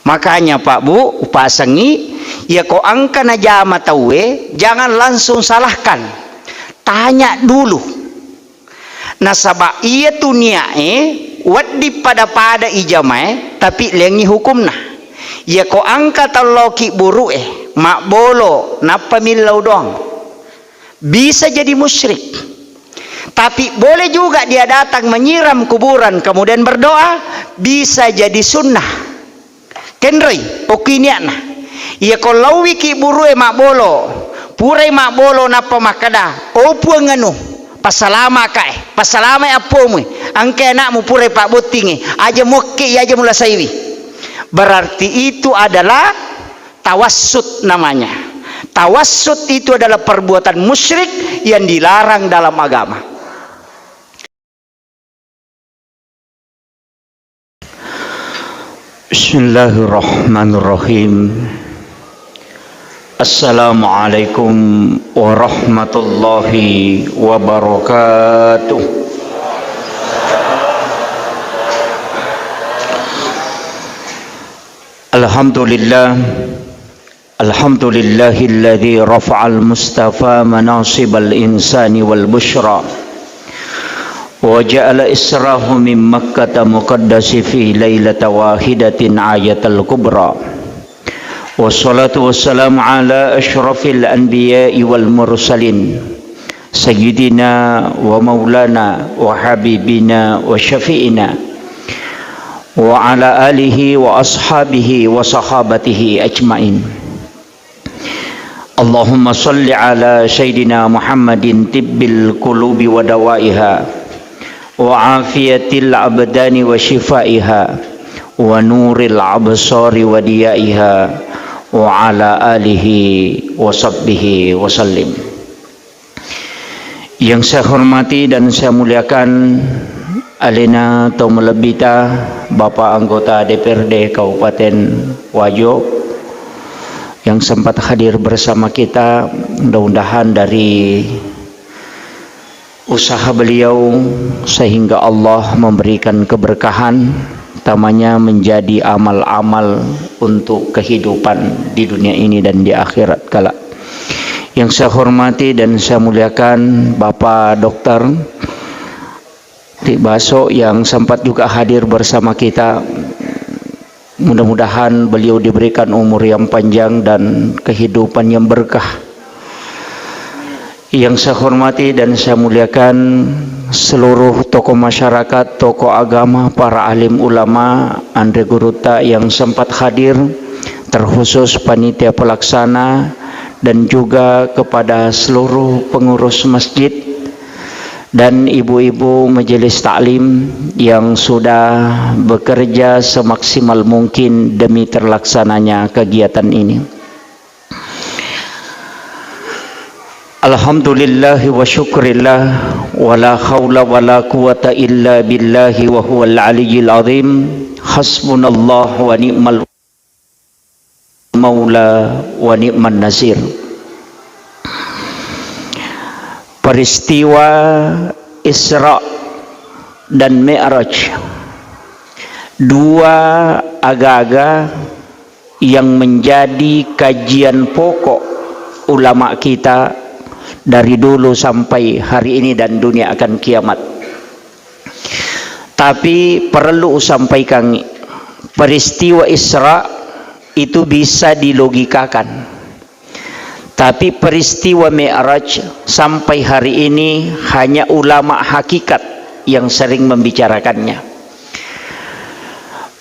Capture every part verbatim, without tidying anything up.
Makanya, Pak, Bu, upasengi, iya ko engka najama tauwe, jangan langsung salahkan. Tanya dulu. Nasaba iyatu niae wedding pada-pada ijamae, tapi lengngi hukumna. Iya ko engka tau lao kibburu'e, mabbolo, nappa millau doang. Bisa jadi musyrik. Tapi boleh juga dia datang menyiram kuburan kemudian berdoa, bisa jadi sunnah. Kenroi, okki niatna. Iya ko lauwi kibburu'e mabbolo, purai mabbolo nappa makkeda, "O Puang anu, passalamaka e, passalamai appomu, engkai anakmu purai pabbottingi, aja muakke, aja mulasaiwi." Berarti itu adalah tawassut namanya. Tawassut itu adalah perbuatan musyrik yang dilarang dalam agama. Bismillahirrahmanirrahim. Assalamualaikum warahmatullahi wabarakatuh. Alhamdulillah. Alhamdulillahilladzi rafa'al mustafa manasibal insani wal busyra. Wa ja'ala israhu min Makkata muqaddasi fi lailata wahidatin ayatal kubra. Wassalatu wassalamu ala asyrafil anbiya'i wal mursalin. Sayyidina wa maulana wa habibina wa syafi'ina wa ala alihi wa ashabihi wa sahabatihi ajmain. Allahumma salli ala Sayyidina Muhammadin tibbil qulubi wa dawaiha, wa afiyatil abdani wa shifaiha, wa nuril absari wa diyaiha, wa ala alihi wa sahbihi wa sallim. Yang saya hormati dan saya muliakan, alena tau malebbita, Bapak Anggota D P R D Kabupaten Wajo yang sempat hadir bersama kita, mudah-mudahan dari usaha beliau sehingga Allah memberikan keberkahan, utamanya menjadi amal-amal untuk kehidupan di dunia ini dan di akhirat kelak. Yang saya hormati dan saya muliakan Bapak Doktor Tibaso yang sempat juga hadir bersama kita. Mudah-mudahan beliau diberikan umur yang panjang dan kehidupan yang berkah. Yang saya hormati dan saya muliakan seluruh tokoh masyarakat, tokoh agama, para alim ulama, Andre Guruta yang sempat hadir, terkhusus panitia pelaksana, dan juga kepada seluruh pengurus masjid dan ibu-ibu majelis taklim yang sudah bekerja semaksimal mungkin demi terlaksananya kegiatan ini. Alhamdulillah wa syukrillah, wa la haula wa la quwata illa billahi wa huwal aliyyil azim. Hasbunallah wa ni'mal maula wa ni'man nasir. Peristiwa Isra dan Mi'raj, dua aga-aga yang menjadi kajian pokok ulama kita dari dulu sampai hari ini dan dunia akan kiamat. Tapi perlu usampaikan, peristiwa Isra itu bisa dilogikakan. Tapi peristiwa Mi'raj sampai hari ini hanya ulama hakikat yang sering membicarakannya.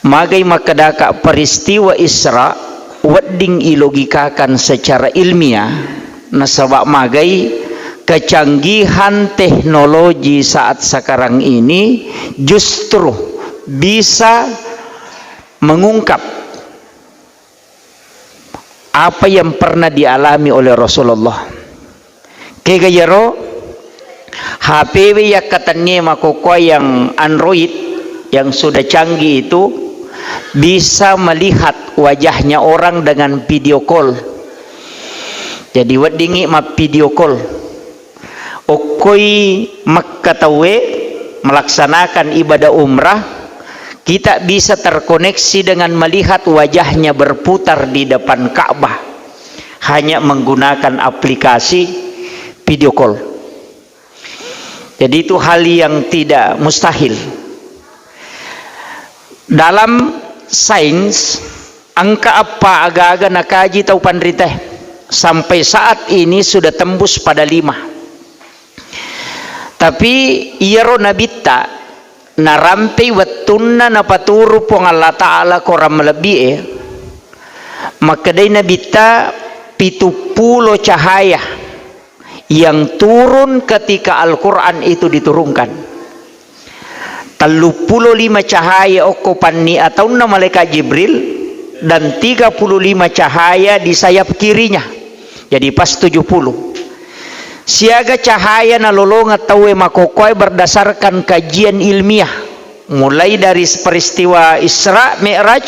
Magai makkedaka peristiwa Isra wedding ilogikakan secara ilmiah, nasaba magai kecanggihan teknologi saat sekarang ini justru bisa mengungkap apa yang pernah dialami oleh Rasulullah. Kega yero, H P we yakkatennie makokkoe yang Android yang sudah canggih itu bisa melihat wajahnya orang dengan video call. Jadi weddingngi ma video call. Okkoi Makka tauwe melaksanakan ibadah umrah, Kita bisa terkoneksi dengan melihat wajahnya berputar di depan Ka'bah, hanya menggunakan aplikasi video call. Jadi, itu hal yang tidak mustahil. Dalam sains, engka eppa aga-aga nakaji tau panrita, sampai saat ini sudah tembus pada lima. Tapi iyaro nabitta narampei wettunna napaturu Puang Allah Ta'ala korang malebbi'e, makkedai nabitta, pitu pulo cahaya yang turun ketika Al-Quran itu diturunkan. Telluppulo lima cahaya okko panni ataunna malaikat Jibril, dan tiga puluh lima cahaya di sayap kirinya. Jadi pas tujuh puluh. Siaga cahaya nalolongeng tauwe makokkoe berdasarkan kajian ilmiah. Mulai dari peristiwa Isra Mi'raj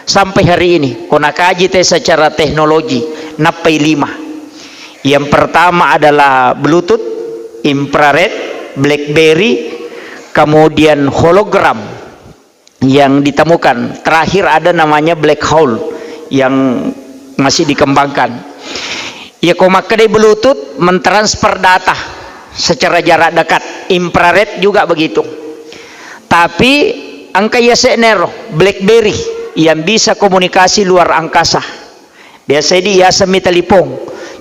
sampai hari ini. Ko nakaji te secara teknologi, nappai lima. Yang pertama adalah Bluetooth, infrared, BlackBerry, kemudian hologram yang ditemukan. Terakhir ada namanya black hole yang masih dikembangkan. Ya, ko makkedai Bluetooth mentransfer data secara jarak dekat, infrared juga begitu. Tapi engka yase'nero BlackBerry yang bisa komunikasi luar angkasa. Biasa diasami telepon.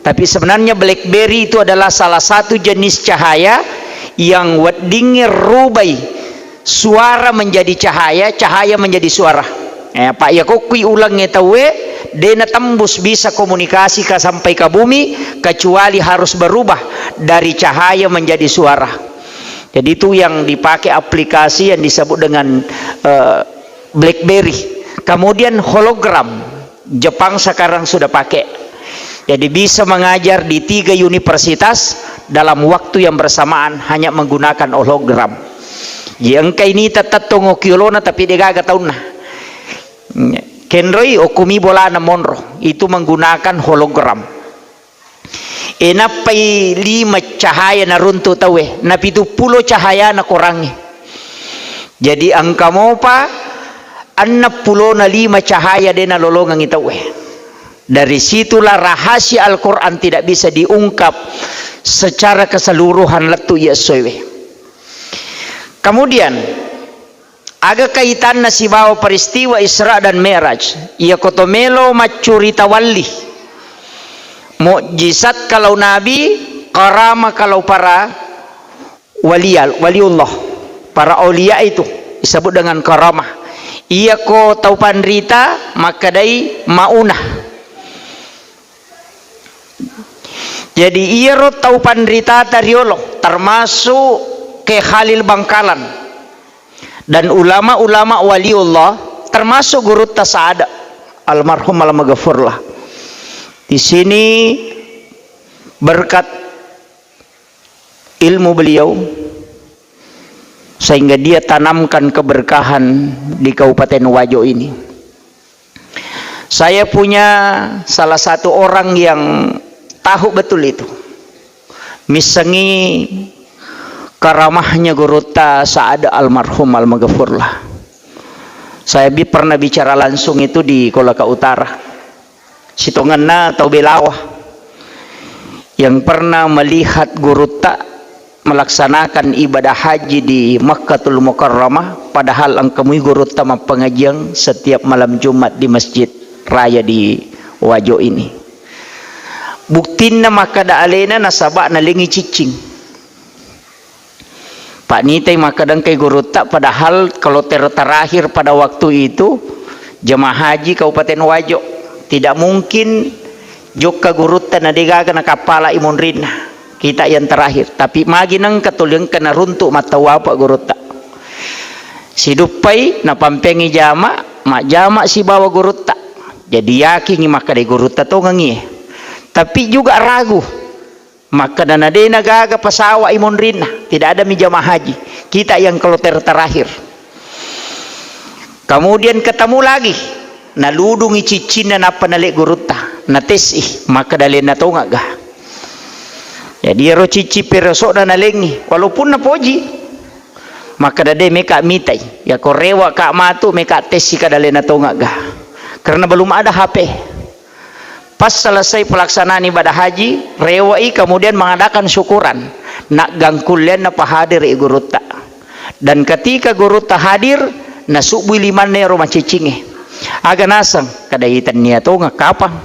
Tapi sebenarnya BlackBerry itu adalah salah satu jenis cahaya yang weddingnge rubai suara menjadi cahaya, cahaya menjadi suara. Eh, apa ya, kokkui ulangnge tauwe, de natembus bisa komunikasi ka sampai ke bumi, kecuali harus berubah dari cahaya menjadi suara. Jadi, itu yang dipakai aplikasi yang disebut dengan, eh, BlackBerry. Kemudian hologram. Jepang sekarang sudah pakai. Jadi, bisa mengajar di tiga universitas dalam waktu yang bersamaan hanya menggunakan hologram. Jadi, engka ini tetap tongo kiolona tapi degaga taunna. Kenroi okumi bolana monro, itu menggunakan hologram. E, nappai lima cahaya naruntu tauwe, na pitu pulo cahayana korangnge. Jadi, engka mopa enneng pulona lima cahaya de nalolongengngi tauwe. Dari situlah rahasia Al-Quran tidak bisa diungkap secara keseluruhan lettu iya essoewe. Kemudian, aga kaitanna sibawa peristiwa Isra dan Mi'raj? Iya koto melo maccurita walli. Mukjizat kalau nabi, karama kalau para walial-, waliullah. Para aulia itu disebut dengan karamah. Iya ko tau panrita makkedai maunah. Jadi, iyaro tau panritata riolo, termasuk Kiai Khalil Bangkalan dan ulama-ulama waliullah, termasuk gurutta Sa'ada, almarhum almaghfurlah. Di sini berkat ilmu beliau, sehingga dia tanamkan keberkahan di Kabupaten Wajo ini. Saya punya salah satu orang yang tahu betul itu. Missengi karamahnya gurutta Sa'ad almarhum almaghfurlah. Saya bi-, pernah bicara langsung itu di Kolaka Utara. Sitongenna tau Belawa yang pernah melihat gurutta melaksanakan ibadah haji di Makkatul Mukarramah, padahal engkamui gurutta mappengajian setiap malam Jumat di masjid raya di Wajo ini. Buktinna makkeda alena nasaba nalengi ciccing. Pak nitai makkeda engkai gurutta, padahal kalau ter-, terakhir pada waktu itu jemaah haji Kabupaten Wajo. Tidak mungkin jokka gurutta na degaga nakappala i monrinna. Kita yang terakhir. Tapi magi nengka tuli engka naruntuk mattawwa apa gurutta. Siduppai napampengi jama, majjama sibawa gurutta. Jadi yakingi makkeda gurutta tongengi. Tapi juga ragu. Makkeda na de na gaga pasawa i monrinna, tidak ada mi jamaah haji. Kita yang kloter terakhir. Kemudian ketemu lagi, naludungi ciccinna nappa nale gurutta, nates i, makkeda lenna tongaga. Jadi ero cicci peresokna nalengi, walaupun napoji. Makkeda, "De, meka mitai. Yako rewa ka matu, meka tessi ka dalena tongegga." Karena belum ada H P. Pas selesai pelaksanaan ibadah haji, rewai kemudian mengadakan syukuran. Naggangkullianna pahadir i gurutta. Dan ketika gurutta hadir, nasubbui limanna ero maciccingnge. Aga naseng, kada itennia tongeng kapang.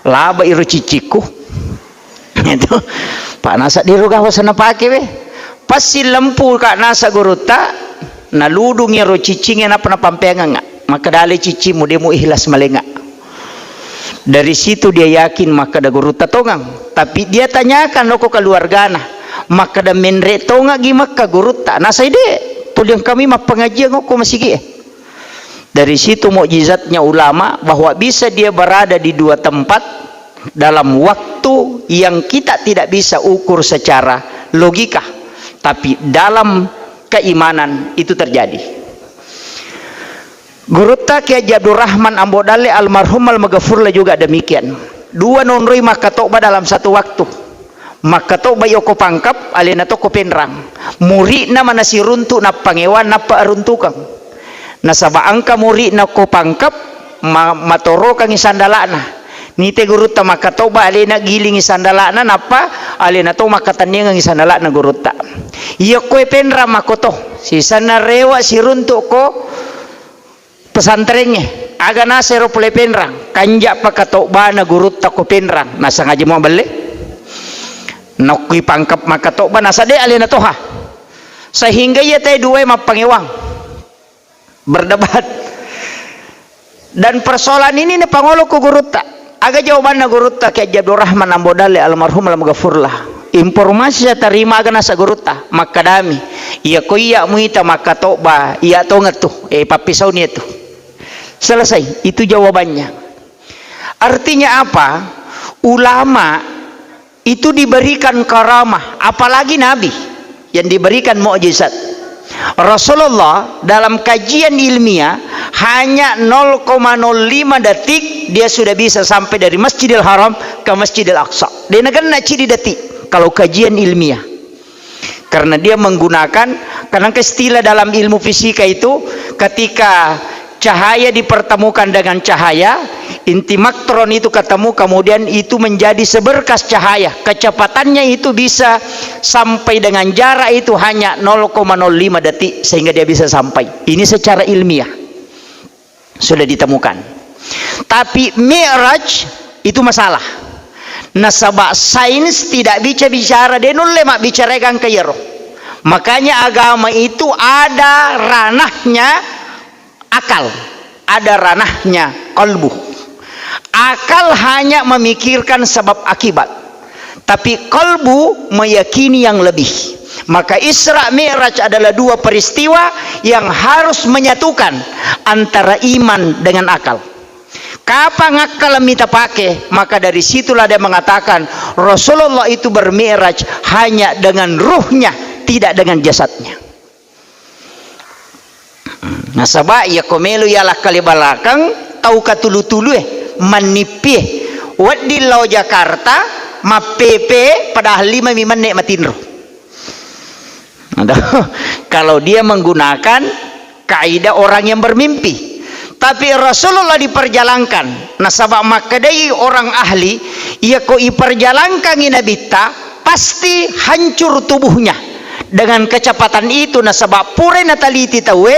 Laba iro ciccikku. Itu. Pak nasa diro gawa sana pake we. Pas silempu ka nasa gurutta, naludung ero ciccingnge napa napampeangengnga. Makkeda ale ciccimmu, demu ikhlas malenga. Dari situ dia yakin makkeda gurutta tongeng. Tapi dia tanyakan okko keluargana, makkeda menre tongeng gi Mekka gurutta. Nasai de, tuliang kami mappengajian okko masigi e. Dari situ mukjizatnya ulama bahwa bisa dia berada di dua tempat dalam waktu yang kita tidak bisa ukur secara logika, tapi dalam keimanan itu terjadi. Gurutta Kiai Haji Abdurrahman Ambo Dalle almarhum almaghfurlah juga demikian. Dua nonroi makkatobba dalam satu waktu. Makkatobba i okko Pangkep, alena to ko Penrang. Muri'na mana siruntu nappangewang nappa aruntukeng. Nasaba engka muri'na ko Pangkep, ma-, matorokangngi sandala'na. Nite gurutta makkatobba, alena gilingngi sandala'na, nappa alena to makkatenniangengngi sandala'na gurutta. Iya koe Penrang makkoto, sisenna rewa siruntu ko pesantrengnge, aga nasero pole Penrang, kanja pakatobbana gurutta ko Penrang, nasengaja mua belle. Nokkui Pangkep makkatobba, nasa de alena toha. Sehingga iya te duae mappangewang. Berdebat. Dan persoalan ini napangolo ku gurutta. Aga jawabanna gurutta Kiai Haji Abdurrahman Ambo Dalle almarhum almaghfurlah. Informasi saya terima aga nasa gurutta. Makkadami, iya ko iya muita makkatobba, iya tongettu. Eh, pappisauni itu. Selesai. Itu jawabannya. Artinya apa? Ulama itu diberikan karamah, apalagi Nabi yang diberikan mukjizat. Rasulullah dalam kajian ilmiah hanya nol koma nol lima detik dia sudah bisa sampai dari Masjidil Haram ke Masjidil Aqsa. Dia nagenna cidi detik kalau kajian ilmiah. Karena dia menggunakan, karena istilah dalam ilmu fisika itu, ketika cahaya dipertemukan dengan cahaya, inti maktron itu ketemu, kemudian itu menjadi seberkas cahaya. Kecepatannya itu bisa sampai dengan jarak itu hanya nol koma nol lima detik, sehingga dia bisa sampai. Ini secara ilmiah sudah ditemukan. Tapi Mi'raj itu masalah. Nasaba sains tidak bisa bicara, de nulle mabbicara gangka iyaro. Makanya agama itu ada ranahnya akal, ada ranahnya kalbu. Akal hanya memikirkan sebab akibat. Tapi kalbu meyakini yang lebih. Maka Isra Mi'raj adalah dua peristiwa yang harus menyatukan antara iman dengan akal. Kapang akkalmi tapake, maka dari situlah dia mengatakan Rasulullah itu bermi'raj hanya dengan ruhnya, tidak dengan jasadnya. Nasaba iyako melo yalakkale balakang tau katulu-tulue, mannippie, wedding lao Jakarta, mappepe, padahal lima mi menne matinro. Aduh, kalau dia menggunakan kaidah orang yang bermimpi. Tapi Rasulullah diperjalankan. Nasaba makkedai orang ahli, iyako iperjalankangi nabitta, pasti hancur tubuhnya. Dengan kecepatan itu, nasaba pura nataliti tauwe,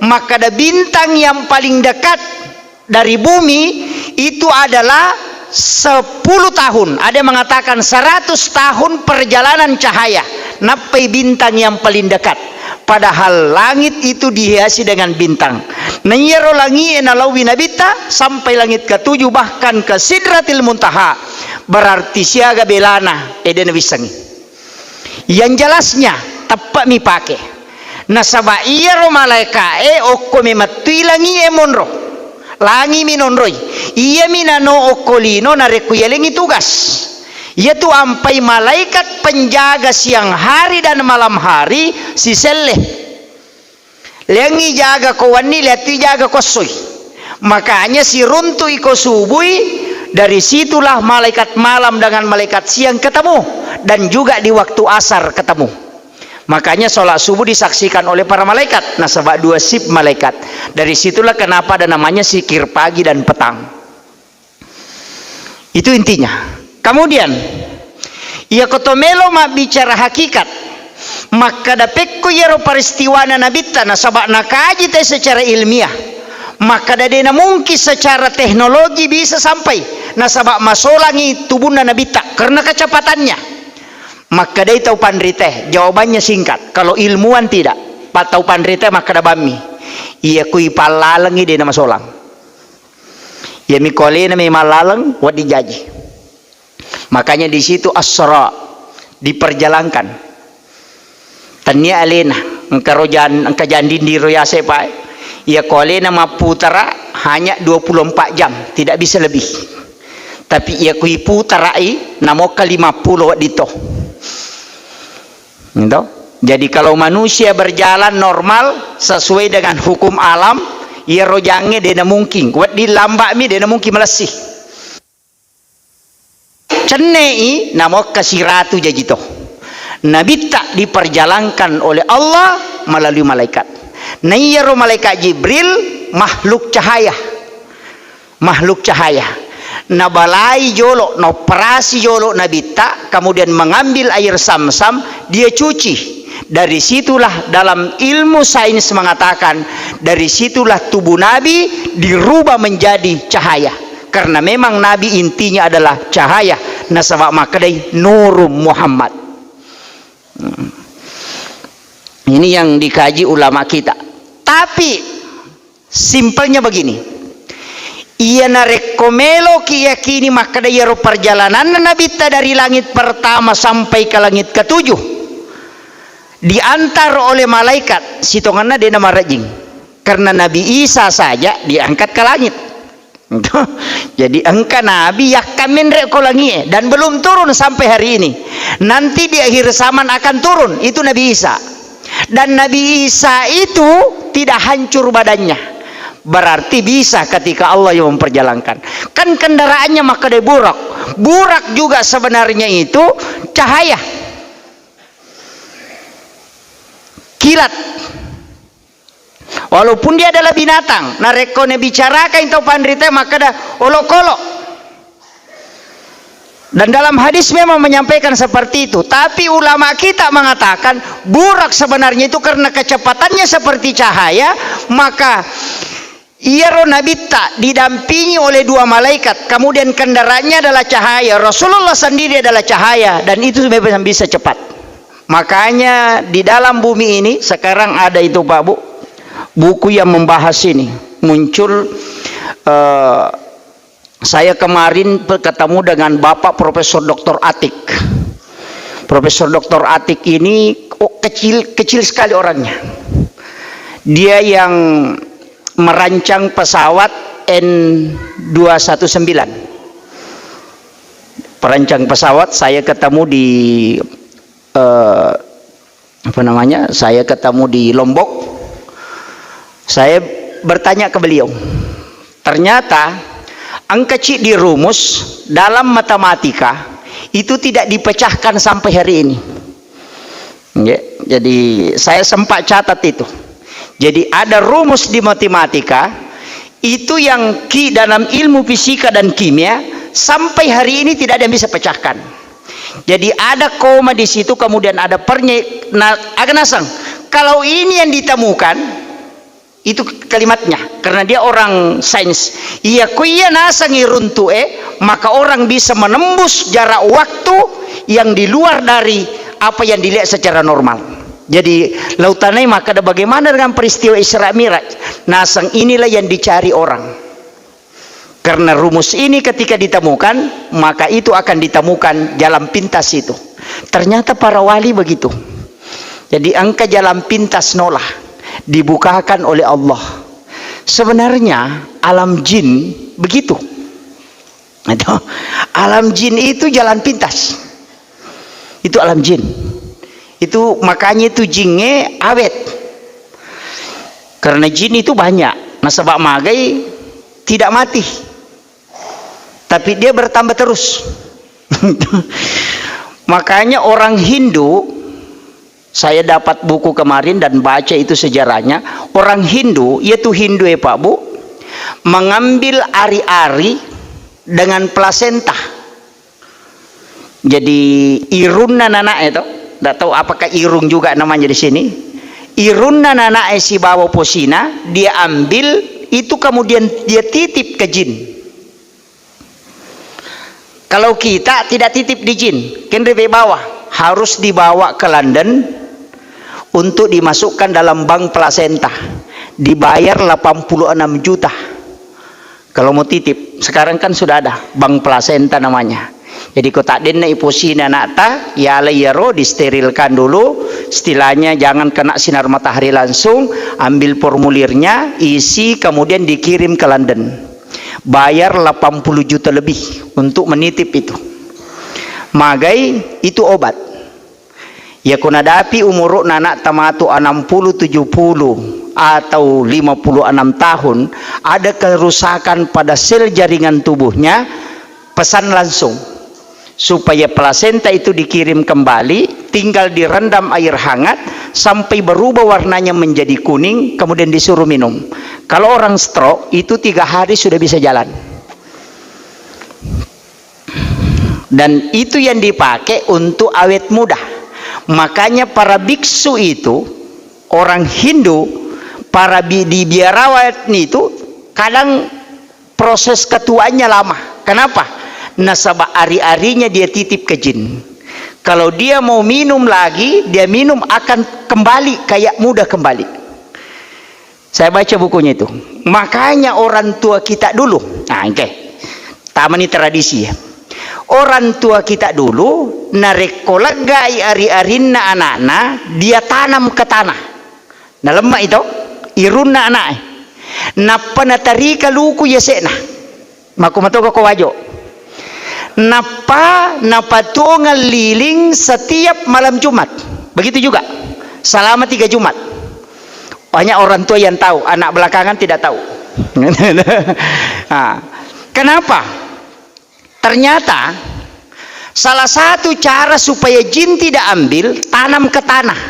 makkeda bintang yang paling dekat dari bumi itu adalah sepuluh tahun. Ada yang mengatakan seratus tahun perjalanan cahaya. Nappai bintang yang paling dekat. Padahal langit itu dihiasi dengan bintang. Naiyaro langie nalauwi nabitta sampai langit ketujuh, bahkan ke Sidratil Muntaha. Berarti siaga belana, ede nawissengi. Yang jelasnya, teppa'mi pake. Nasaba iyaro malaeka'e okko memettui langie monro. Langimi nonroi. Iyami nano okko lino narekko yalengi tugas. Iyatu ampai malaikat penjaga siang hari dan malam hari siselle. Leangngi jaga ko wenni, leattui jaga ko essoi. Makanya siruntu'i ko subui, dari situlah malaikat malam dengan malaikat siang ketemu, dan juga di waktu asar ketemu. Makanya sholat subuh disaksikan oleh para malaikat, nasaba dua shift malaikat. Dari situlah kenapa ada namanya zikir pagi dan petang. Itu intinya. Kemudian, iya koto melo mabbicara hakikat, makkada pekko iyaro peristiwana Nabitta, nasaba nakaji te secara ilmiah. Makkada de namungkin secara teknologi bisa sampai, nasaba masolangi tubunna Nabitta karena kecepatannya. Makkadai tau panrite, jawabannya singkat. Kalau ilmuwan tidak, pa tau panrite makkada bammi. Iya kui pallalengi de namasolang. Iyami ko alena memang laleng, wedding jaji. Makanya di situ asra diperjalankan. Tania alena, engka rojan, engka janding di royase, Pak. Iya ko alena mapputara hanya dua puluh empat jam, tidak bisa lebih. Tapi iya kui putarai, namokka lima puluh wedding to. Gitu. Jadi kalau manusia berjalan normal sesuai dengan hukum alam, iya rojangnge de namungkin. Wedding lambami de namungkin malessi. Cennei namokka siratu jaji to. Nabitta diperjalankan oleh Allah melalui malaikat. Na iyaro malaikat Jibril makhluk cahaya. Makhluk cahaya. Nabalai jolo, naoperasi jolo Nabitta, kemudian mengambil air Zamzam, dia cuci. Dari situlah dalam ilmu sains mengatakan, dari situlah tubuh Nabi dirubah menjadi cahaya. Karena memang Nabi intinya adalah cahaya. Nasaba makkedai Nurun Muhammad. Hmm. Ini yang dikaji ulama kita. Tapi simpelnya begini. Iya narekko meloki yakini makkeda iyaro perjalananna Nabitta dari langit pertama sampai ke langit ketujuh, diantar oleh malaikat, sitongenna de namarejjing. Karena Nabi Isa saja diangkat ke langit. Jadi engka nabi yakka menre ko langie dan belum turun sampai hari ini. Nanti di akhir zaman akan turun, itu Nabi Isa. Dan Nabi Isa itu tidak hancur badannya. Berarti bisa ketika Allah yang memperjalankan. Kan kendaraannya makkeda burak. Burak juga sebenarnya itu cahaya. Kilat. Walaupun dia adalah binatang, narekko nabicarakan tau panrita makkeda olokolo. Dan dalam hadis memang menyampaikan seperti itu. Tapi ulama kita mengatakan burak sebenarnya itu karena kecepatannya seperti cahaya, maka iyaro Nabitta didampingi oleh dua malaikat, kemudian kendaraannya adalah cahaya, Rasulullah sendiri adalah cahaya, dan itu memang bisa cepat. Makanya di dalam bumi ini sekarang ada itu, Pak Bu, buku yang membahas ini. Muncul, eh, saya kemarin pe-, ketemu dengan Bapak Profesor Doktor Atik. Profesor Doktor Atik ini, oh, kecil, kecil sekali orangnya. Dia yang merancang pesawat N dua satu sembilan. Perancang pesawat, saya ketemu di, eh, apa namanya, saya ketemu di Lombok. Saya bertanya ke beliau. Ternyata engka ciddi rumus dalam matematika itu tidak dipecahkan sampai hari ini. Nggih, jadi saya sempat catat itu. Jadi ada rumus di matematika itu yang ki-, dalam ilmu fisika dan kimia sampai hari ini tidak ada yang bisa pecahkan. Jadi ada koma di situ, kemudian ada pernye-, nah, aga naseng. Kalau ini yang ditemukan, itu kalimatnya, karena dia orang sains. Iya, ko iya nasengi runtu'e, maka orang bisa menembus jarak waktu yang di luar dari apa yang dilihat secara normal. Jadi, lautanai maka ada bagaimana dengan peristiwa Isra Mi'raj? Naseng inilah yang dicari orang. Karena rumus ini ketika ditemukan, maka itu akan ditemukan jalan pintas itu. Ternyata para wali begitu. Jadi engka jalan pintas nola dibukakan oleh Allah. Sebenarnya alam jin begitu. Itu, alam jin itu jalan pintas. Itu alam jin. Itu makanya itu jinge awet. Karena jin itu banyak. Nasaba magai tidak mati. Tapi dia bertambah terus. Makanya orang Hindu Saya dapat buku kemarin dan baca itu sejarahnya. Orang Hindu, yaitu Hindu ya Pak Bu, mengambil ari-ari dengan plasenta. Jadi irunna nanae to, tidak tahu apakah irung juga namanya di sini. Irunna nanae sibawa posina, dia ambil itu kemudian dia titip ke jin. Kalau kita tidak titip di jin, kenre bawa, harus dibawa ke London untuk dimasukkan dalam bank plasenta, dibayar delapan puluh enam juta. Kalau mau titip, sekarang kan sudah ada bank plasenta namanya. Jadi ko taddenna iposina anakta, yala iyaro disterilkan dulu, istilahnya jangan kena sinar matahari langsung, ambil formulirnya, isi, kemudian dikirim ke London. Bayar delapan puluh juta lebih untuk menitip itu. Magai itu obat. Yako nadapi umuru'na anak tamatu enam puluh, tujuh puluh, atau lima puluh enam tahun, ada kerusakan pada sel jaringan tubuhnya, pesan langsung supaya plasenta itu dikirim kembali, tinggal direndam air hangat sampai berubah warnanya menjadi kuning, kemudian disuruh minum. Kalau orang stroke, itu tiga hari sudah bisa jalan. Dan itu yang dipakai untuk awet muda. Makanya para biksu itu, orang Hindu, para bi-, di biarawan itu kadang proses ketuaannya lama. Kenapa? Nasaba ari-arinya dia titip ke jin. Kalau dia mau minum lagi, dia minum akan kembali kayak muda kembali. Saya baca bukunya itu. Makanya orang tua kita dulu, nah, oke. Tamani tradisi ya. Orang tua kita dulu, narekko leggai ari-arinna anakna, dia tanam ke tanah. Nalemma itu, irunna anaknya. Nappa natarika luku yasekna. Makku matoka ko Wajo. Nappa napatuongang liling setiap malam Jumat. Begitu juga selama tiga Jumat. Banyak orang tua yang tahu, anak belakangan tidak tahu. Nah, kenapa? Ternyata salah satu cara supaya jin tidak ambil, tanam ke tanah.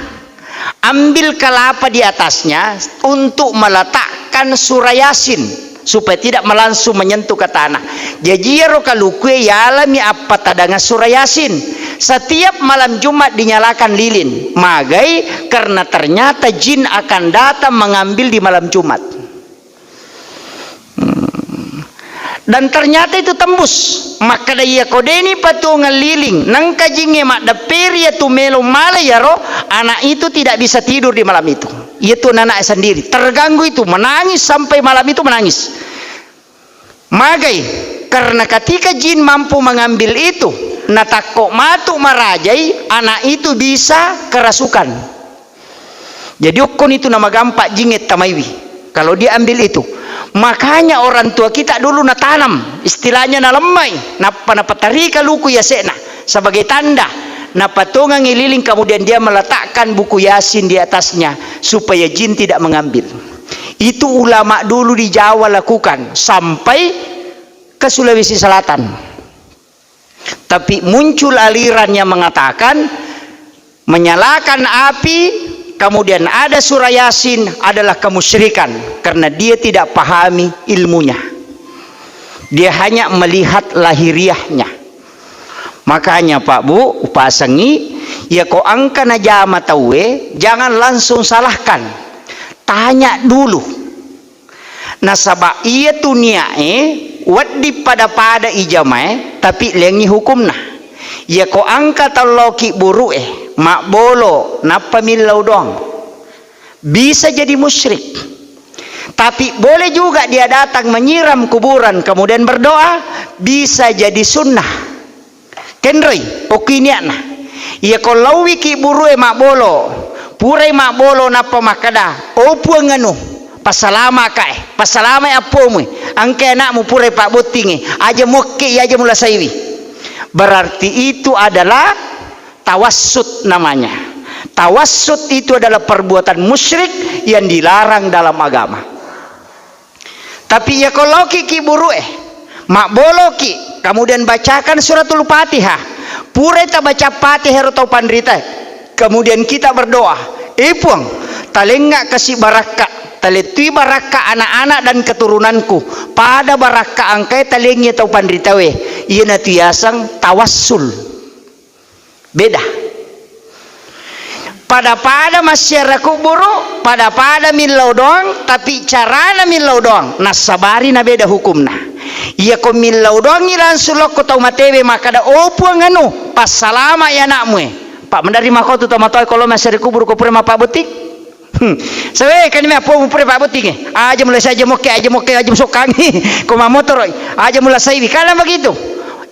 Ambil kelapa di atasnya untuk meletakkan surah Yasin supaya tidak langsung menyentuh ke tanah. Jaji iyaro kalukue yalami appatadangan surah Yasin. Setiap malam Jumat dinyalakan lilin. Magai karena ternyata jin akan datang mengambil di malam Jumat. Hmm. Dan ternyata itu tembus. Makkeda, iya ko deni patuongeng liling, nengka jingnge maddepperi iya tu melo mala iyaro, anak itu tidak bisa tidur di malam itu. Iya tu anak sendiri terganggu itu, menangis sampai malam itu menangis. Magai, karena ketika jin mampu mengambil itu, natakko matu marajai, anak itu bisa kerasukan. Jadi okkoni tu namagampa jingnge tamaiwi kalau dia ambil itu. Makanya orang tua kita dulu natanam, istilahnya nalemmai, nappa napatarika luku yasekna sebagai tanda, napatongangi liling, kemudian dia meletakkan buku Yasin di atasnya supaya jin tidak mengambil. Itu ulama dulu di Jawa lakukan sampai ke Sulawesi Selatan. Tapi muncul aliran yang mengatakan menyalakan api, kemudian ada surah Yasin adalah kemusyrikan karena dia tidak pahami ilmunya. Dia hanya melihat lahiriahnya. Makanya Pak Bu, upasengi, ya ko engka najama tauwe, jangan langsung salahkan. Tanya dulu. Nasaba iyatu niae wedding pada-pada ijamae, tapi lengngi hukumna. Yako engka tau lao kibburu'e, mabbolo, nappa millau doang, bisa jadi musyrik. Tapi boleh juga dia datang menyiram kuburan kemudian berdoa, bisa jadi sunnah. Kenroi, okki niatna. Iya ko lauwi kibburu'e mabbolo, purai mabbolo nappa makkeda, "O Puang anu, passalamaka e, passalamai appomui, engkai anakmu purai pabbottingi, aja muakki, aja mulasaiwi." Berarti itu adalah tawassut namanya. Tawassut itu adalah perbuatan musyrik yang dilarang dalam agama. Tapi iya ko laoki kibburu'e, mabboloki, kemudian bacakan suratul Fatihah. Purai tabaca Fatihah ro tau panrita, Kemudian kita berdoa, "Eh Puang, talengnga kasi barakka, talettui barakka anak-anak dan keturunanku, pada barakka engkae talengngi tau panritawe." Iyanatu yaseng tawassul. Beda. Pada-pada massiara kuburu, pada-pada millau doang, tapi carana millau doang, nassabari nabeda hukumna. Iyako millau doangngi langsung lokko tau matewe makkada, "Oh Puang anu, passalama i anakmu e." Pak mendari mako tu tomatoa ko lo massiara kuburu ko pura mappabbotting. Hmm. Sawe kani me apo pura pabbotting e. Aja mulai saja mokke, aja mokke, aja musokkangi. Ko mamotoro, aja mulai saiwi. Kadang begitu.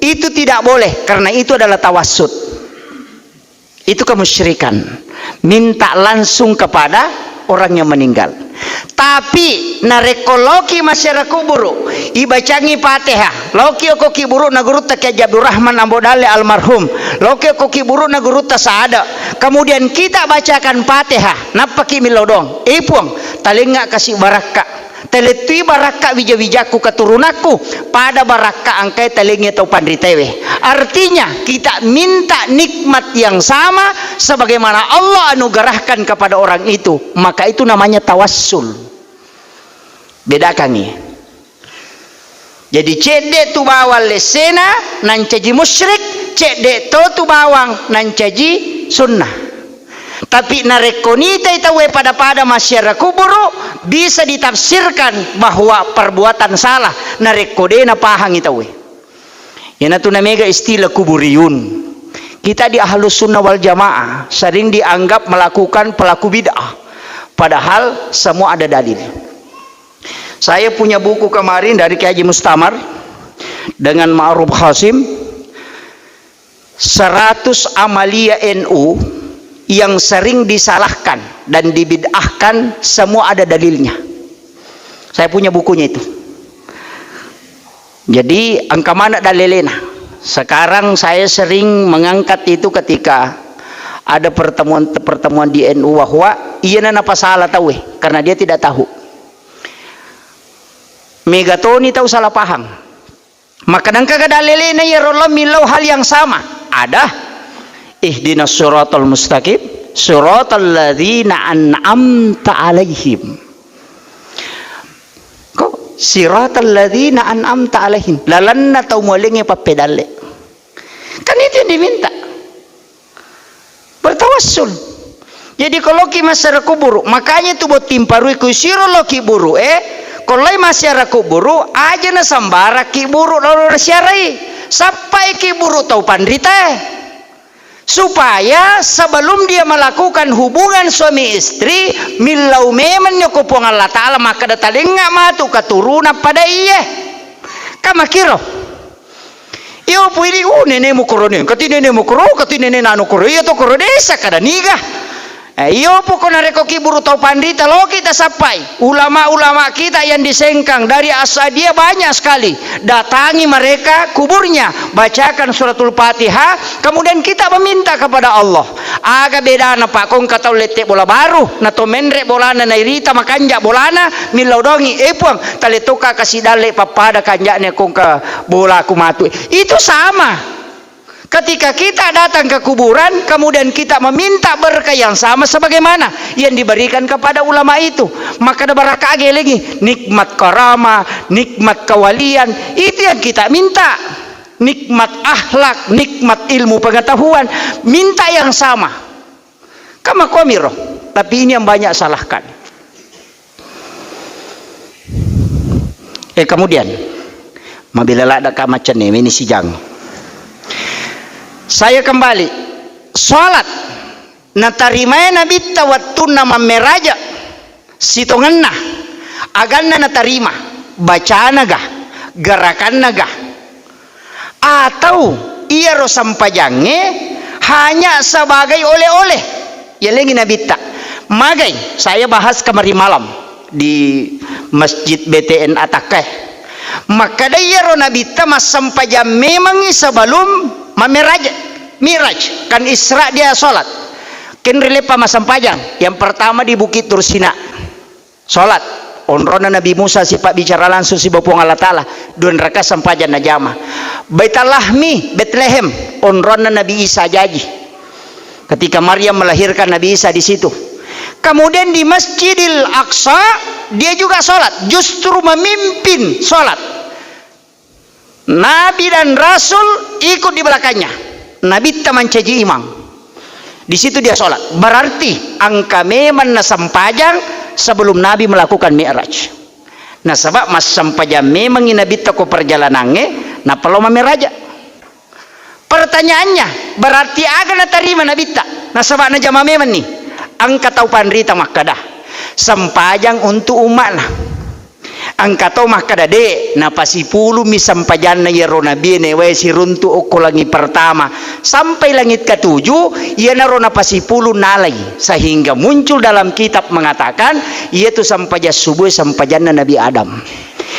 Itu tidak boleh karena itu adalah tawassul. Itu kemusyrikan. Minta langsung kepada orang yang meninggal. Tapi narekko loki massiara kuburu, ibacangi Fatihah, loki okko kiburu'na gurutta Kiai Haji Abdurrahman Ambo Dalle almarhum, loki okko kiburu'na gurutta Saada, kemudian kita bacakan Fatihah, nappaki millau doang, "Eh Puang, talengnga kasi barakka, talettui barakka wija-wijakku keturunakku, pada barakka engkae talengngi tau panritawe." Artinya, kita minta nikmat yang sama sebagaimana Allah anugerahkan kepada orang itu, maka itu namanya tawassul. Bedakangngi. Jadi, cedde tu bawang lessena nancaji musyrik, cedde to tu bawang nancaji sunnah. Tapi narekko nitai tauwe pada-pada massiara kuburu, bisa ditafsirkan bahwa perbuatan salah narekko de napahangi tauwe. Iyanatu namega istilah kuburiyun. Kita di Ahlus Sunnah wal Jamaah sering dianggap melakukan pelaku bid'ah, padahal semua ada dalil. Saya punya buku kemarin dari Kiai Haji Mustamar dengan Ma'ruf Hasim, seratus amalia N U yang sering disalahkan dan dibid'ahkan, semua ada dalilnya. Saya punya bukunya itu. Jadi, engka maneng dalilena. Sekarang saya sering mengangkat itu ketika ada pertemuan-pertemuan di N U, bahwa iyana napasala tauwe karena dia tidak tahu. Mega toni tau salah paham. Maka engkaga dalilena iyaro lao millau hal yang sama? Ada. Ihdinas siratal mustaqim, siratal ladzina an'amta alaihim. Ko, siratal ladzina an'amta alaihim, lalenna tau mualengnge pappedalle. Kan itu yang diminta. Bertawassul. Jadi, ko loki massiara kuburu, makanya tu botting parui ku siro loki buru e, ko lai massiara kuburu, aja na sembarang kiburu lolo siarai. Sappai kiburu tau panritae. Supaya sebelum dia melakukan hubungan suami istri, millau memang ko Puang Allah Ta'ala, makkada talengnga matu keturunan pada iye. Kamakiro. Iyo pu idi, uh, nenemu koro ne, kati nenemu koro, kati nene nanu koro, iya to koro desa kada niga. Eh, iyo pu ko narekko kiburu tau panrita, loki tasappai. Ulama-ulama kita yang di Sengkang dari Asadia banyak sekali. Datangi mereka kuburnya, bacakan suratul Fatihah, kemudian kita meminta kepada Allah. Aga bedana, Pak, ko engka tau lette bola baru, na to menre bolana, nairita makanja bolana, millau dongi, "Eh, Puang, talettokka kasi dalle pappada kanjane ko engka bolaku matu." Itu sama. Ketika kita datang ke kuburan, kemudian kita meminta berkah yang sama sebagaimana yang diberikan kepada ulama itu, maka ada barakah lagi, nikmat karama, nikmat kewalian, itu yang kita minta. Nikmat akhlak, nikmat ilmu pengetahuan, minta yang sama. Kan makkuamiro, tapi ini yang banyak salahkan. Eh, kemudian, mabila ladda ka macenne, ini sijang. Saya kembali, salat natarimae Nabitta wettunna mammeraja. Sitongenna, aganna natarima, bacanaga, gerakannaga, atau iyaro sempajangnge hanya sebagai oleh-oleh? Yalengi Nabitta. Magai, saya bahas kemarin malam di Masjid B T N Atakkae. Makkada iyaro Nabitta massempajang memangngi sebelum mameraj, Mi'raj, kan Isra dia salat. Kenri leppa massempajang. Yang pertama di Bukit Tursina. Salat. Onronna Nabi Musa sipabbicara langsung siba Puang Allah Ta'ala. Dua rakaat sempajang najama. Baitalahmi, Betlehem. Onronna Nabi Isa jaji. Ketika Maryam melahirkan Nabi Isa di situ. Kemudian di Masjidil Aqsa, dia juga sholat, justru memimpin sholat. Nabi dan Rasul ikut di belakangnya. Nabitta mancaji imam. Di situ dia sholat. Berarti engka memang nasempajang sebelum Nabi melakukan Mi'raj. Nasaba massempajang memangngi Nabitta ko perjalanangnge, nappa lao mammiraja. Pertanyaannya, berarti aga natarima Nabitta? Nasaba najama memanni. Engka tau panrita makkada, sempajang untuk umma'na. Engka to makkada, de, napasipulumi sempajanna iyaro Nabie naewae siruntu okko langi pertama sampai langit ketujuh, iyanaro napasipulu nalai, sehingga muncul dalam kitab mengatakan, iyatu sempajang subuh sempajanna Nabi Adam.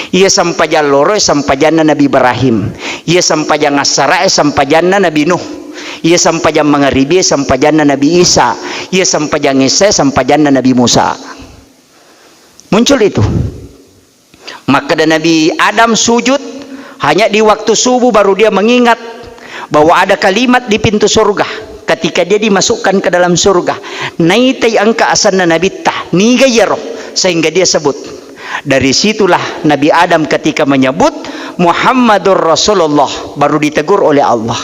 Iya sempajang loro sempajanna Nabi Ibrahim. Iya sempajang assarae sempajanna Nabi Nuh. Iya sempajang mangaribie sempajanna Nabi Isa. Iya sempajang isyae sempajanna Nabi Musa. Muncul itu. Makkeda Nabi Adam sujud, hanya di waktu subuh baru dia mengingat bahwa ada kalimat di pintu surga. Ketika dia dimasukkan ke dalam surga, naitai engka asenna Nabitta, niga iyaro, sehingga dia sebut. Dari situlah Nabi Adam ketika menyebut Muhammadur Rasulullah, baru ditegur oleh Allah.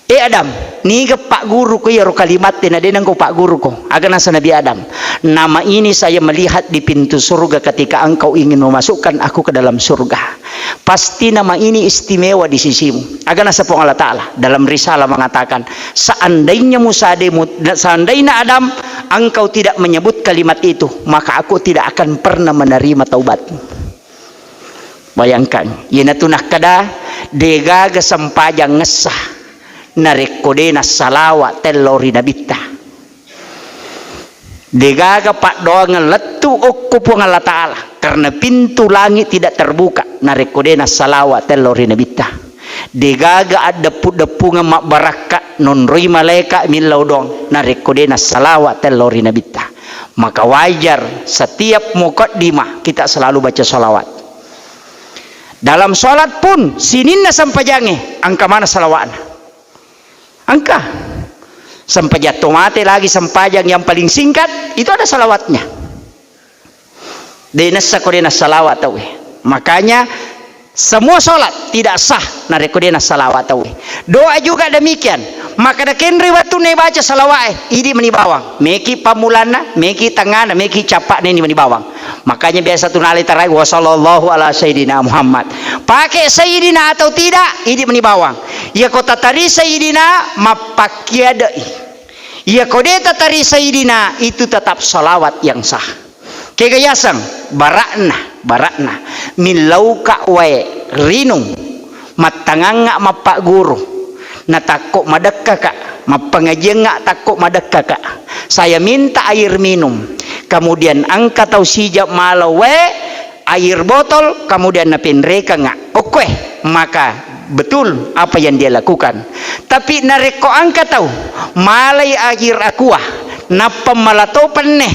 Eh Adam, niga pagguruko iyaro kalimatte na de nengko pagguruko? Aga nasa Nabi Adam, nama ini saya melihat di pintu surga ketika engkau ingin memasukkan aku ke dalam surga. Pasti nama ini istimewa di sisimu. Aga nasa Puang Allah Ta'ala dalam risalah mengatakan, seandainya Musa de-, mu-, seandainya Adam engkau tidak menyebut kalimat itu, maka aku tidak akan pernah menerima taubatmu. Bayangkan, iyanatu nakkeda, degaga sempajang ngessa narekko de nassalawa tello ri Nabitta. Degaga paddoangeng lettu okko Puang Allah Ta'ala, karena pintu langit tidak terbuka narekko de nassalawa tello ri Nabitta. Degaga addeppu-deppungeng mabbarakka nonroi malaeka millau doang narekko de nassalawa tello ri Nabitta. Maka wajar setiap mukaddimah kita selalu baca salawat. Dalam salat pun sininna sempajangnge engka mana salawatna. Engka. Sempajang to mate lagi sempajang yang paling singkat itu ada salawatnya. De nessa ko de nassalawat tauwe. Makanya semua salat tidak sah narekko de nassalawat tauwe. Doa juga demikian. Makkeda kenroi wettunna baca salawat e, idi meni bawang. Meki pammulanna, meki tengngana, meki cappa'na ini meni bawang. Makanya biasa tu nalai tarai, "Wa sallallahu ala sayyidina Muhammad." Pakai sayyidina atau tidak, idi meni bawang. Iya ko tatari sayyidina, mappakkiadai. Iya ko de tatari sayyidina, itu tetap salawat yang sah. Kega yaseng, barakna, barakna. Millauka wae rinung, mattangangnga mappagguru. Natakko madekkaka, mappangajiangnga takko madekkaka. Saya minta air minum. Kemudian engka tau sijak malo wae, air botol, kemudian napenrekengnga. Okkoe, maka betul apa yang dia lakukan. Tapi narekko engka tau malai air aqua, nappa malato penne,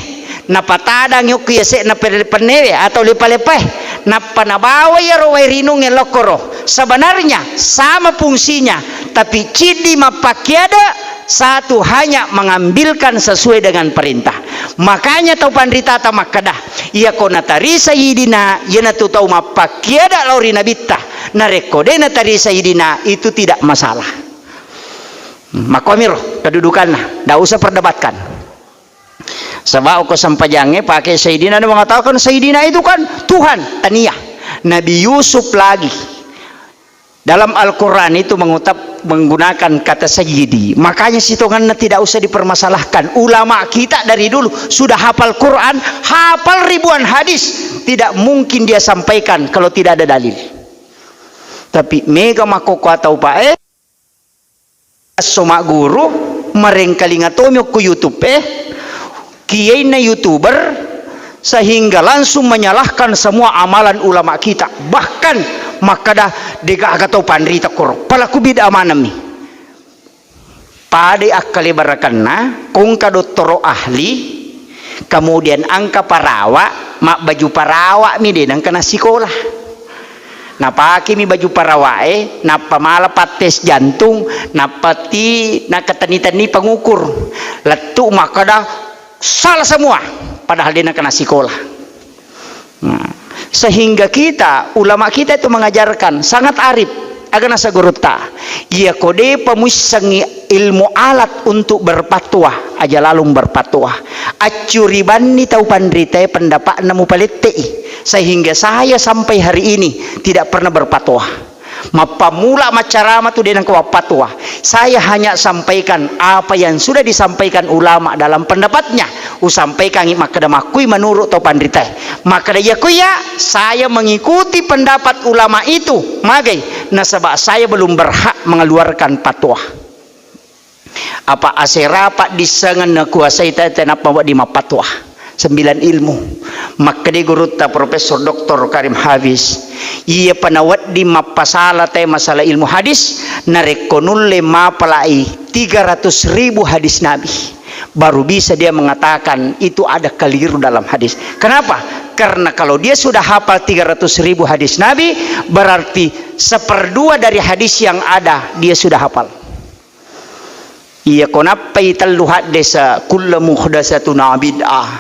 napatadangi okko yase'na pe-, pennewe atau lepa-lepae, nappa nabawa iyaro wae rinungnge lokkoro. Sebenarnya sama fungsinya, tapi ciddi mappakkiade, satu hanya mengambilkan sesuai dengan perintah. Makanya tau panritata makkeda, iyako natari sayyidina, iyanatu tau mappakkiade lao ri nabitta. Narekko de natari sayyidina, itu tidak masalah. Makkuamiro kedudukanna, ndak usah perdebatkan. Sebab ko sempajangnge pakai Sayyidina, dia mengatakan Sayyidina itu kan Tuhan. Tania. Nabi Yusuf lagi dalam Al-Quran itu mengutap, menggunakan kata Sayyidi. Makanya sitonganna tidak usah dipermasalahkan. Ulama kita dari dulu sudah hafal Quran, hafal ribuan hadis. Tidak mungkin dia sampaikan kalau tidak ada dalil. Tapi mega makkokkoe tau, Pak, eh? Esso magguru, marengkalinga tomi okko YouTube e, kiyainna YouTuber, sehingga langsung menyalahkan semua amalan ulama kita. Bahkan makkada, degaga tau panrita koro. Palaku bid'ah maneng mi. Padai akkalebarakenna, ko engka dottoro ahli, kemudian engka parawa, mabbaju parawa mi de nengka nassikola. Napakemi baju parawae, nappa mala pattes jantung, nappa ti nakkatenni-tenni pengukur. Lettu makkeda, "Salah semua," padahal de' nakena sikola. Nah, sehingga kita, ulama kita itu mengajarkan, sangat arif. Aga nasa gurutta, "Iya ko de'pa muissengngi ilmu alat untuk berfatwa, aja lalung berfatwa. Accuribanni tau panritae pendapatna mupalette'i, sehingga saya sampai hari ini tidak pernah berfatwa." Mappammula maccarama tu de' nengka wapfatwa. Saya hanya sampaikan apa yang sudah disampaikan ulama dalam pendapatnya. Usampaikangngi makkeda makkui menurut tau panritae. Makkeda, "Iya kuya, saya mengikuti pendapat ulama itu." Magai? Nasaba saya belum berhak mengeluarkan fatwa. Apa asera paddissengeng nakuasai tete nappa wedding mappatwa. Sembilan ilmu. Makkeda gurutta Profesor Doktor Karim Hafiz, "Iyapa nawedding mappasala te masalah ilmu hadis, narekko nulle mapalai tiga ratus ribu hadis Nabi, baru bisa dia mengatakan itu ada keliru dalam hadis." Kenapa? Karena kalau dia sudah hafal tiga ratus ribu hadis Nabi, berarti seperdua dari hadis yang ada dia sudah hafal. Iya, ko nappai tellu haddesa, "Kullu muhdatsatun bid'ah,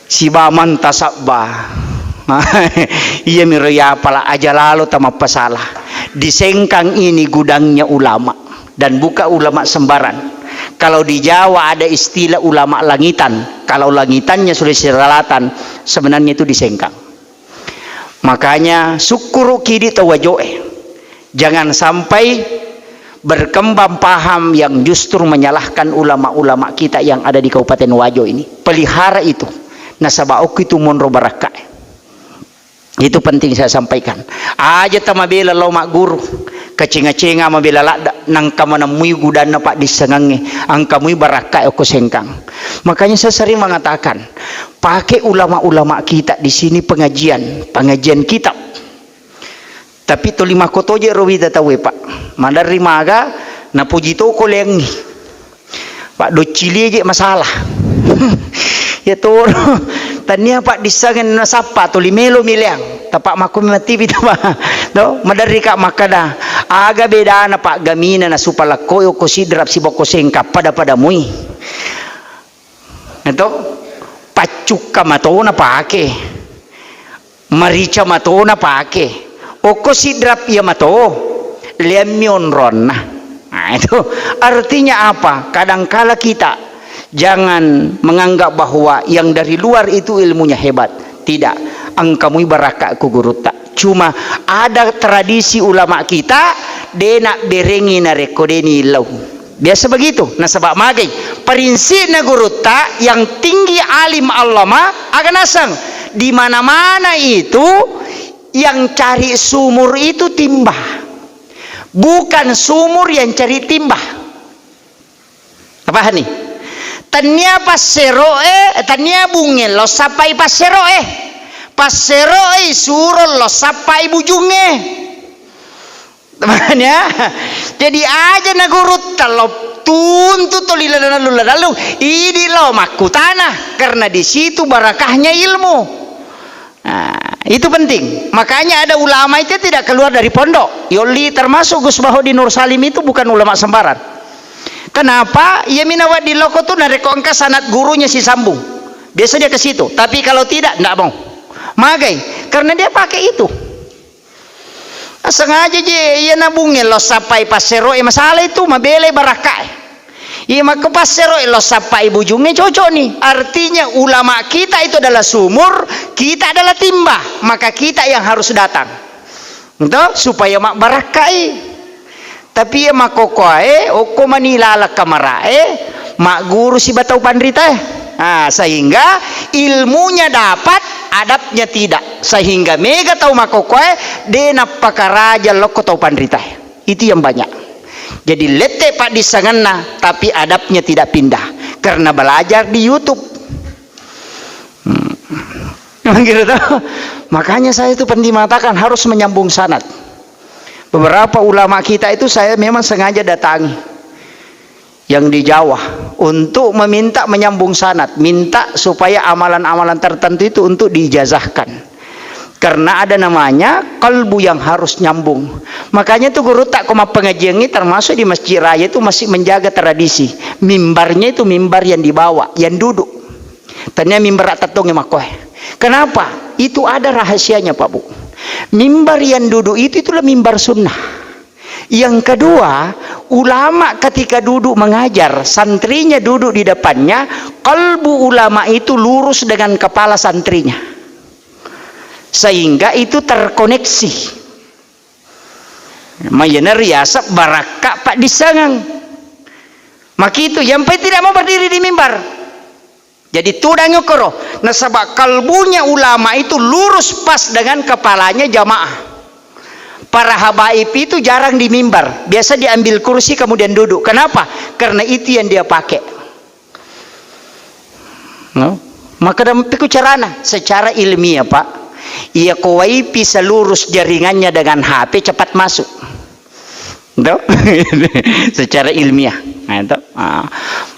siba man tasabba." Iyamiro yapala aja lalo tamappasala. Di Sengkang ini gudangnya ulama, dan bukan ulama sembarang. Kalau di Jawa ada istilah ulama langitan. Kalau langitannya Sulawesi Selatan, sebenarnya itu di Sengkang. Makanya, sukkuru kidi tau wajoe. Jangan sampai berkembang paham yang justru menyalahkan ulama-ulama kita yang ada di Kabupaten Wajo ini. Pelihara itu. Nasaba okko itu monro barakka. Itu penting saya sampaikan. Aja tamabela lao magguru. Kacenga-cenga mabela ladda. Nangka manemmui gudanna paddissengangnge. Angkamui barakka okko Sengkang. Makanya saya sering mengatakan, pakai ulama-ulama kita di sini pengajian, pengajian kitab. Tapi toli makkotoje ro wita tauwe, Pak. Maderri maga, napuji toko leangngi. Pak, doccilie je masalah. Ya toro, tania Pak dissangen nasappa, toli melo mileang. Tapa makko matiwi tapa. To, maderri ka makkada, aga bedana Pak gamina nasupa lakkoi okko Sidrap sibokko Sengkang pada-pada mui. Eto, paccukka matona pake. Marica matona pake. Okko Sidrap iya mato, leammi onronna. Nah, itu artinya apa? Kadangkala kita jangan menganggap bahwa yang dari luar itu ilmunya hebat. Tidak. Engkamui barakka ku gurutta. Cuma ada tradisi ulama kita, de nabberengi narekko de niillau. Biasa begitu. Nasaba magai? Parinsipna gurutta yang tinggi alim allama, aga naseng? Di mana-mana itu yang cari sumur itu timba. Bukan sumur yang cari timba. Apa ni? Tania passero e, tania bunge lo sappai passero e. Passero e suro lo sappai bujunge. Makanya, jadi aja na gurutta lo tuntu toli lalu lalu, idi lo makkutana, karena di situ barakahnya ilmu. Nah, itu penting. Makanya ada ulama itu tidak keluar dari pondok. Yoli termasuk Gus Bahodin Nur Salim itu bukan ulama sembarang. Kenapa? Ia mina di loko tu narekko engka sanad gurunya si sambung. Biasa dia ke situ. Tapi kalau tidak, ndak mau. Magai, karena dia pakai itu. Sengaja je, iya nabunge lo sappai passero e masalah itu, mabele barakka e. Iya makko passero e lo sappai bujunge cocok ni. Artinya ulama kita itu adalah sumur, kita adalah timba, maka kita yang harus datang. Ento, supaya mabbarakkai. Tapi iya makkokkoe, okko mani laleng kamarae, magguru siba tau panritae. Ah, sehingga ilmunya dapat, adabnya tidak. Sehingga mega tau makkokkoe, de nappakaraja lokko tau panritae. Itu yang banyak. Jadi lette paddissengenna, tapi adabnya tidak pindah. Karena belajar di YouTube. Hmm. Emang gitu toh? Makanya saya itu penting mengatakan harus menyambung sanad. Beberapa ulama kita itu saya memang sengaja datangi yang di Jawa untuk meminta menyambung sanad, minta supaya amalan-amalan tertentu itu untuk diijazahkan. Karena ada namanya kalbu yang harus nyambung. Makanya tuh guru tak ko mappengajiannya termasuk di Masjid Raya itu masih menjaga tradisi. Mimbarnya itu mimbar yang dibawa, yang duduk. Tania mimbar tattongi makkoe. Kenapa? Itu ada rahasianya, Pak Bu. Mimbar yang duduk itu itulah mimbar sunnah. Yang kedua, ulama ketika duduk mengajar, santrinya duduk di depannya, kalbu ulama itu lurus dengan kepala santrinya. Sehingga itu terkoneksi. Mayana riasep barakka paddissengang. Makitu, yang penting tidak mau berdiri di mimbar. Jadi tudang koro, nasaba kalbunya ulama itu lurus pas dengan kepalanya jamaah. Para habaib itu jarang di mimbar, biasa diambil kursi kemudian duduk. Kenapa? Karena itu yang dia pakai. No? Maka dampiku carana secara ilmiah, Pak. Iya ko wifi selurus jaringannya dengan H P cepat masuk. Tuh? Secara ilmiah. Nah, itu. Ah.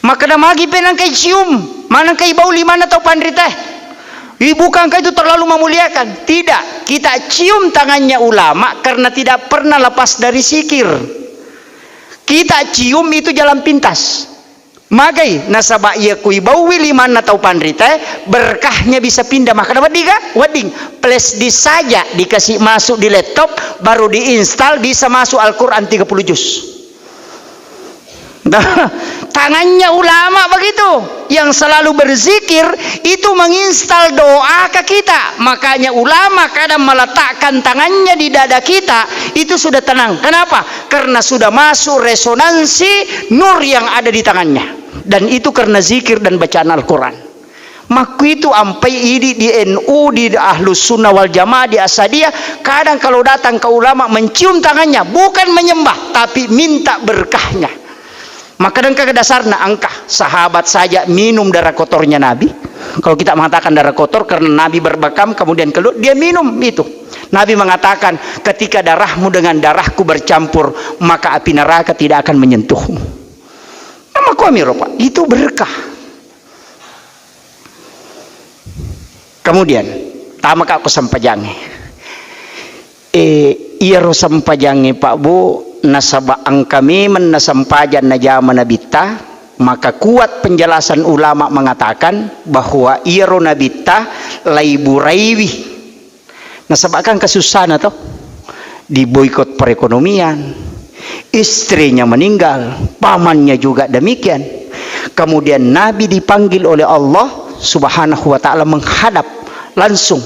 Makkeda magi pe nengka icium, manengka ibau limanna tau panrita. Ih, bukankah itu terlalu memuliakan? Tidak. Kita cium tangannya ulama karena tidak pernah lepas dari zikir. Kita cium itu jalan pintas. Magai, nasaba iya kuibauwi limanna tau panrita, berkahnya bisa pindah. Makkeda wedding ga? Wedding. Flash disk saja dikasih masuk di laptop, baru diinstal, bisa masuk Al-Quran tiga puluh juz. Tangannya ulama begitu, yang selalu berzikir itu menginstal doa ke kita. Makanya ulama kadang meletakkan tangannya di dada kita, itu sudah tenang. Kenapa? Karena sudah masuk resonansi nur yang ada di tangannya. Dan itu karena zikir dan bacaan Al-Quran. Makkuitu ampai idi di N U, di Ahlus Sunnah wal Jamaah, di Asadiyah, kadang kalau datang ke ulama mencium tangannya, bukan menyembah, tapi minta berkahnya. Maka engka dasarna, engka sahabat saja minum darah kotornya Nabi. Kalau kita mengatakan darah kotor karena Nabi berbekam kemudian keluar, dia minum itu. Nabi mengatakan, "Ketika darahmu dengan darahku bercampur, maka api neraka tidak akan menyentuhmu." Nama kami, Pak, itu berkah. Kemudian, tamaka ko sempajangnge. Eh, iyaro sempajangnge, Pak Bu, nasaba engka memeng na sempajang najama Nabitta, maka kuat penjelasan ulama mengatakan bahwa iyaro Nabitta laiburaiwi. Nasaba kan kasussana to, diboikot perekonomian, istrinya meninggal, pamannya juga demikian. Kemudian Nabi dipanggil oleh Allah Subhanahu wa Ta'ala menghadap langsung.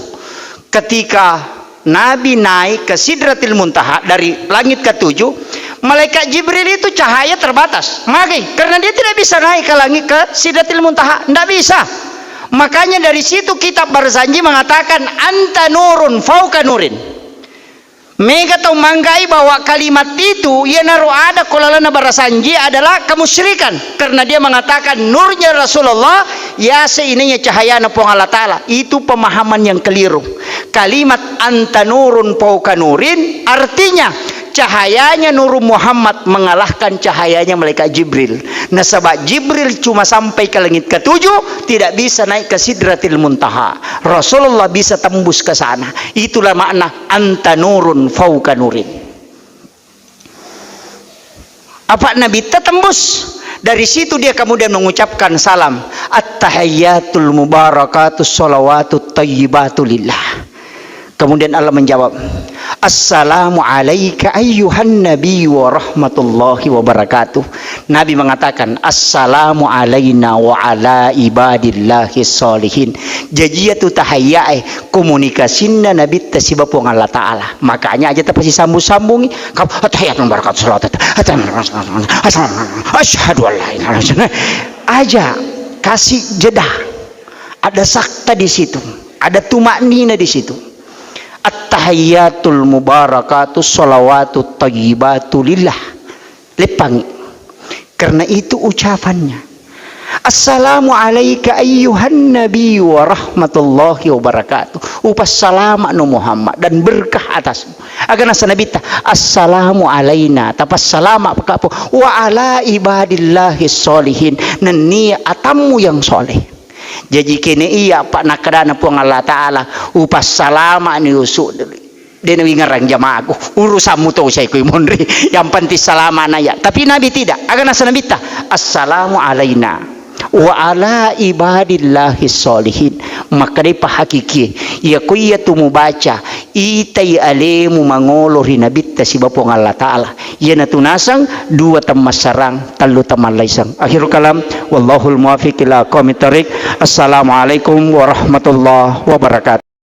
Ketika Nabi naik ke Sidratil Muntaha dari langit ketujuh, malaikat Jibril itu cahaya terbatas. Magi? Karena dia tidak bisa naik ke langit ke Sidratil Muntaha, ndak bisa. Makanya dari situ kitab Barzanji mengatakan, "Anta nurun fauka nurin." Mega tau manggai bahwa kalimat itu, iyanaro ada ko lalenna Barzanji adalah kemusyrikan. Karena dia mengatakan nurnya Rasulullah, ya seinainya cahayana Puang Allah Ta'ala. Itu pemahaman yang keliru. Kalimat anta nurun fauka nurin artinya cahayanya Nur Muhammad mengalahkan cahayanya malaikat Jibril. Nasaba Jibril cuma sampai ke langit ketujuh, tidak bisa naik ke Sidratil Muntaha. Rasulullah bisa tembus ke sana. Itulah makna anta nurun fauka nurin. Apa Nabi tembus? Dari situ dia kemudian mengucapkan salam, "At-tahiyyatul mubarakatus shalawatut thayyibatu lillah." Kemudian Allah menjawab, "Assalamu alaika ayyuhan nabi wa rahmatullahi wa barakatuh." Nabi mengatakan, "Assalamu alaina wa ala ibadillahi sholihin." Jaji iyatu tahayyae komunikasinna Nabitta siba Puang Allah Ta'ala. Makanya aja tapasisambung-sambungi. Kap-, "Attahiyatu mubarakatu shalawat. Asyhadu an la ilaha illallah." Aja kasih jeda. Ada sakta di situ. Ada tumaknina di situ. At-tahiyyatul mubarakatu shalawatut thayyibatu lillah. Leppangi. Karena itu ucapannya. "Assalamu alaika ayyuhan nabi wa rahmatullahi wa barakatuh." Upassalama'no Muhammad dan berkah atasmu. Aga nasa Nabitta, "Assalamu alaina," tapassalama' pakapo, "wa ala ibadillahi sholihin," nennia atammu yang soleh. Jaji kene iya apa nakkedana Puang Allah Ta'ala, upassalama'ni usu, de' nawingerang jamaaku, urusammu to, saya kui monri, yang penting salama'na ya. Tapi Nabi tidak, aga nasa Nabitta, "Assalamu alaina wa ala ibadillahi sholihin." Makkedai pahakikie, iya ko iya tu mubaca, itai alemu mangolo ri Nabitta siba Puang Allah Ta'ala. Iyanatu naseng dua temmassarang, tellu temmallaiseng. Akhirul kalam, wallahul muwaffiq ila aqwamit thariq. Assalamualaikum warahmatullahi wabarakatuh.